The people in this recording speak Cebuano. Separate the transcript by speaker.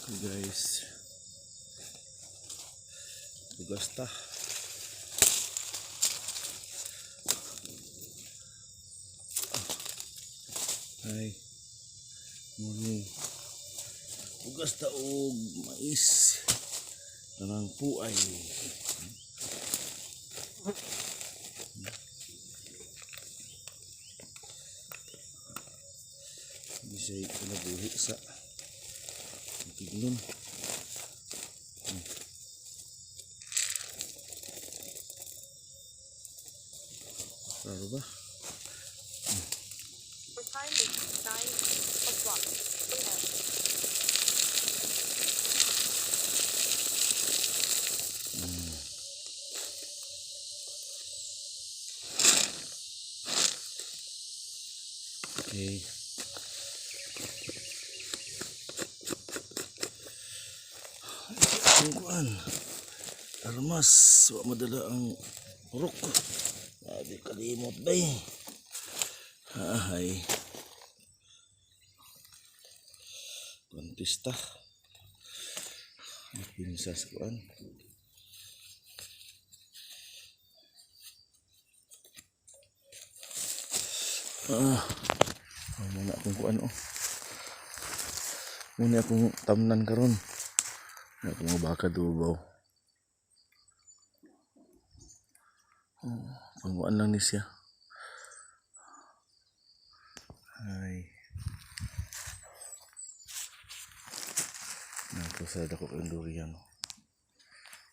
Speaker 1: Okay guys. Bugas ta. Ay. Morning. Bugas ta og mais. Kanang puay. Bisay kinabuhi sa Bukidnon. Klaro ba?
Speaker 2: The time is 9 o'clock a.m.
Speaker 1: Okay. Ang kuan. Armas, wa madala ang purok. Grabe kalimot ba eh. Ay. Kontista. Pinsa sa kuan. Ah. Oh, muna akong kuan oh. Muna akong tamnan karon. Muna akong mga baka dubaw. Oh, pangkuan lang ni siya. Ay. Nato sa dako kang durian. Oh.